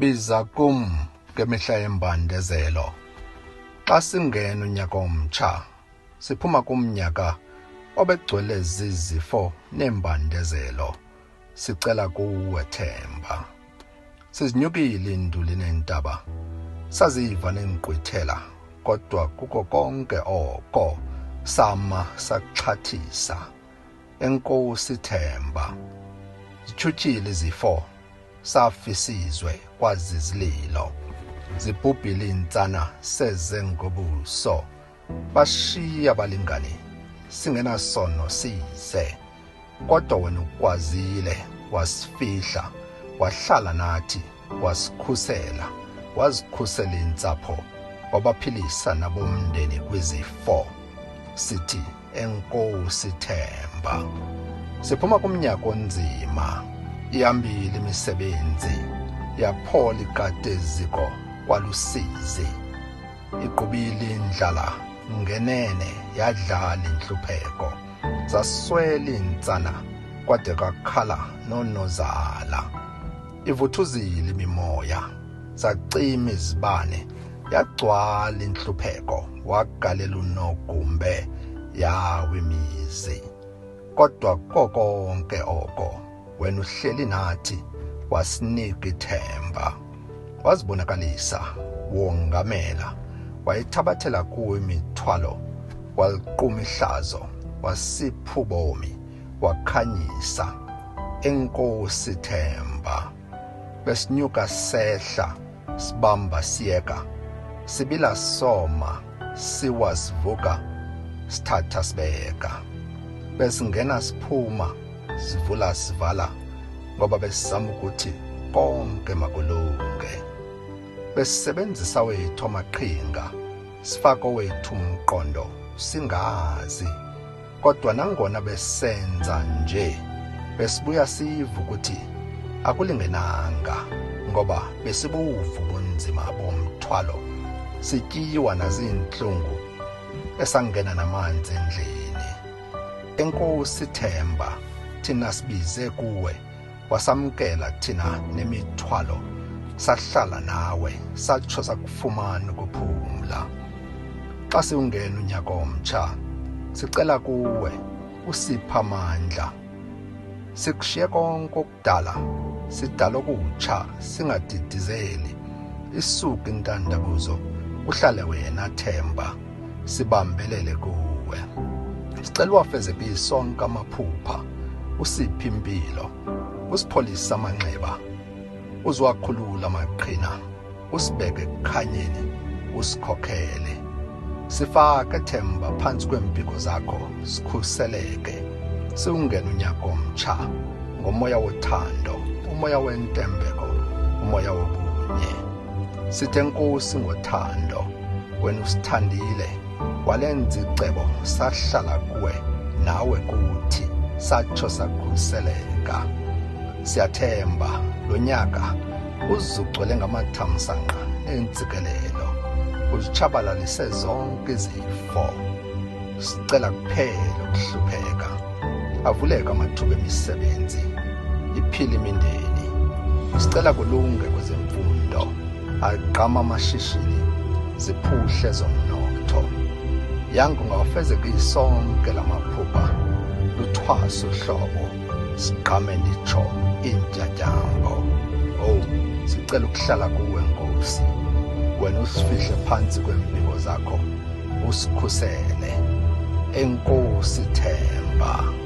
Biza kum ngemihla yembandezelo. Xa singena unyaka omtsha, siphuma kumnyaka obegcwele zizifo neembandezelo. Sicela kuwe Themba. Sizinyukile iinduli neentaba, saziva neenkqwithela, kodwa kuko konke oko sama saxhathisa. Enkosi Themba. Zitshutshile izifo Safisizwe kwazizililo, zibhubhile iintsana seze ngobuso, bashiya abalingani singenasono size. Kodwa wena ukwazile wasifihla, wahlala nathi, wasikhusela, wazikhusela iintsapho, wabaphilisa nabomndeni kwizifo. Sithi Enkosi Themba. Siphuma kumnyaka onzima, ihambile imisebenzi, yaphola ikati eziko kwalusizi. Iqubile indlala ngenene yadlala inhlupheko, zaswela iintsana kwade kwakhala nonozala. Ivuthuzile imimoya, zacima izibane, yagcwala inhlupheko wagalela unogumbe yawa imizi kodwa kokonke oko wena uhleli nathi wasinika ithemba wazibonakalisa wongamela wayithabathela kuwe imithwalo waliquma ihlazo wasipha ubomi wakhanyisa enkosi themba besinyuka sehla sibamba siyeka sibila soma siwa sivuka sithatha sibeka besingena siphuma sivula sivala ngoba besizama ukuthi konke makulunge besisebenzisa wethu amaqhinga sifake owethu umqondo singazi Kodwa nangona besenza nje, besibuya sive ukuthi akulingenanga ngoba besibuva ubunzima bomthwalo, sityiwa naziintlungu esangena namanzi endlini. Enkosi Themba, thina sibize kuwe wasamkela thina nemithwalo sahlala nawe satsho sakufumana ukuphumla. Xa siwungena unyaka omtsha sicela kuwe usipha amandla sikushiye konke okudala sidala okutsha singadidizeli isuke intandabuzo kuhlale wena Themba sibambelele kuwe sicela uwafezekise sonke amaphupha usiphe impilo usipholise amanxeba uziwakhulula amaqhina usibeke ekukhanyeni usikhokhele sifake themba phansi kwempiko zakho sikhuseleke siwungena unyaka omtsha ngomoya wothando umoya wentembeko umoya wobunye Sithe Nkosi ngothando wena usithandile walenza icebo sahlala kuwe nawe kuthi satsho sakhuseleka. Siyathemba lo nyaka uzugcwele ngamathamsanqa neentsikelelo uzitshabalalise zonke izifo. Sicela kuphele ukuhlupheka avuleke amathuba emisebenzi iphile imindeni sicela kulunge kwezemfundo agqama amashishini ziphuhle zomnotho yangu ngawafezekisi sonke lamaphupha luthwasa uhlobo sigqame nditsho iintyatyambo oh sicela ukuhlala kuwe nkosi wena usifihle phansi kwempiko zakho usikhusele enkosi Themba.